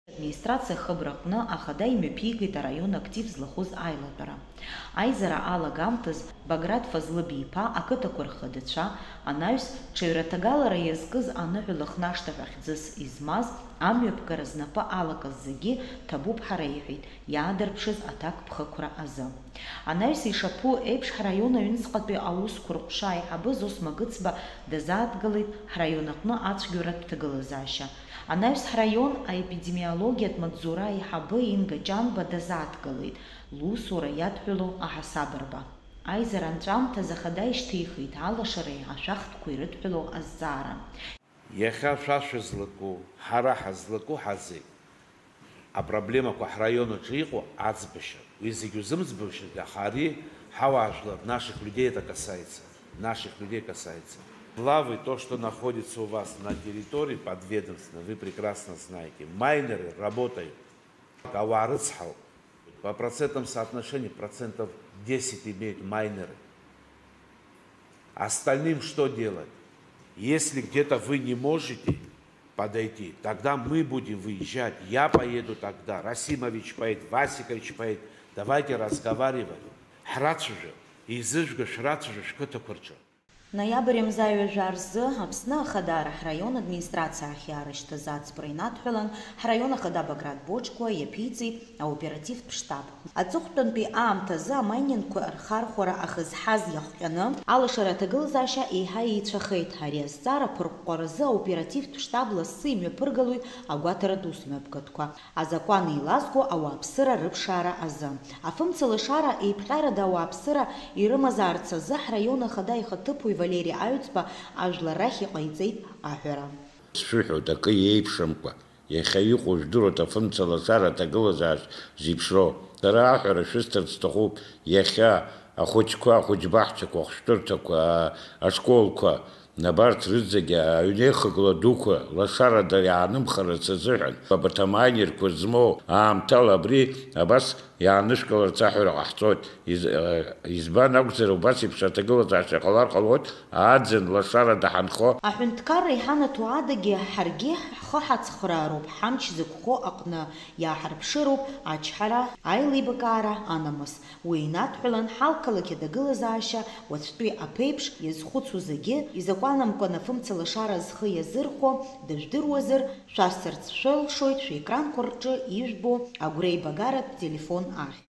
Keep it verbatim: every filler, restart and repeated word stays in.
Администрациа ахыбраҟны ахада имҩаԥигеит араион актив злахәыз аилатәара. Аизара алагамҭаз Баграт Фазлы-биԥа ақыҭақәа рхадацәа, анаҩс ҽаҩраҭагалара иазкыз аныҳәа Лыхнашҭа ҳәа хьӡыс измаз, амҩаԥгара знапы алакыз зегьы ҭабуп ҳәа реиҳәеит, иаадырԥшыз аҭакԥхықәра азы. Анаҩс ишаԥу еиԥш, ҳраион аҩныҵҟатәи аусқәа рҟәша аиҳабы Зосма Гыцба дазааҭгылеит ҳраион аҟны ацәгьоуратә ҭагылазаашьа. Анаҩс ҳраион аепидемиологиатә маҵзура аиҳабы Инга Ҷанба дазааҭгылеит, лусура иадҳәалоу аҳасабырба. Аизара анҵәамҭаз ахада ишьҭихит алашареи ашәахтәқәеи ирыдҳәалоу азҵаара. Иахьа шәа шәызлаку, ҳара ҳазлаку ҳазы апроблемақәа ҳраион аҿы иҟоу аӡбашьа. Уи зегь узымӡбашьагь, аха ари ҳауаажәлар, наших людей это касается. Наших людей касается. Главы, то, что находится у вас на территории подведомственно, вы прекрасно знаете. Майнеры работают. Ауаа рыцҳауп. По процентам соотношения процентов десять имеют майнеры. Остальным что делать? Если где-то вы не можете подойти, тогда мы будем выезжать. Я поеду тогда, Расимович поедет, Васикович поедет. Давайте разговаривать. Ҳрацәажәа, изыжәга шәрацәажәа шәқыҭақәа рҿы. Ноиабр мза ҩажәа рзы Аԥсны Ахадара ҳраион администрациа ахь иаарышьҭыз аӡбара инадҳәалан, ҳраион ахада Баграт Бочкуа иаԥиҵеит аоперативтә штаб. Аҵыхәтәантәи аамҭазы амайнинқәа рхархәара ахызҳаз иахҟьаны, алашара аҭагылазаашьа еиҳа еицәахеит. Ари азҵаара аԥырҟәҟәаразы аоперативтә штаб лассы имҩаԥыргалоит агәаҭаратә усмҩаԥгатәқәа, азакәан еилазго ауааԥсыра рыԥшаара азы. Афымцалашара еиԥҟьарада ауааԥсыра ирымазаарц азы ҳраион ахада ихаҭыԥуаҩ Валери Аҩӡба ажәлар рахь иҟаиҵеит аҳәара. Сшәыҳәоит, акы иеиԥшымкәа, иахьа иҟоу жәдыруеит афымцалашара аҭагылазаашьа зеиԥшроу. Сара аҳәара шәысҭарц сҭахуп, иахьа ахәыҷқәа, ахәыҷбаҳчақәа, ахәшәтәырҭақәа, ашколқәа, абарҭ рызегьы аҩнеихагыла дуқәа лашарада иаанымхарц азыҳәан, абарҭ амайнерқәа змоу аамҭала абри абас иаанышәкыларц аҳәара ҟаҳҵоит. Из-, э, избан акәзар, убас еиԥш аҭагылазаашьа ҟалар ҟалоит, аӡын лашарада ҳанхо. Аҳәынҭқарра иҳанаҭо адагьы, ҳаргьы ҳхы ҳацхраароуп ҳамч зықәхо аҟны, иааҳарԥшыроуп ачҳара, аилибакаара, анамыс. Уи инадҳәалан, ҳалқалақь аҭагылазаашьа уаҵәтәи аԥеиԥш иазхәыцуа зегьы, изакәанамкәан афымцалашара зхы иазырхәо дыжәдыруазар, шәасҳәарц шәылшоит шәекранқәа рҿы ижәбо агәреибагаратә телефон ахь.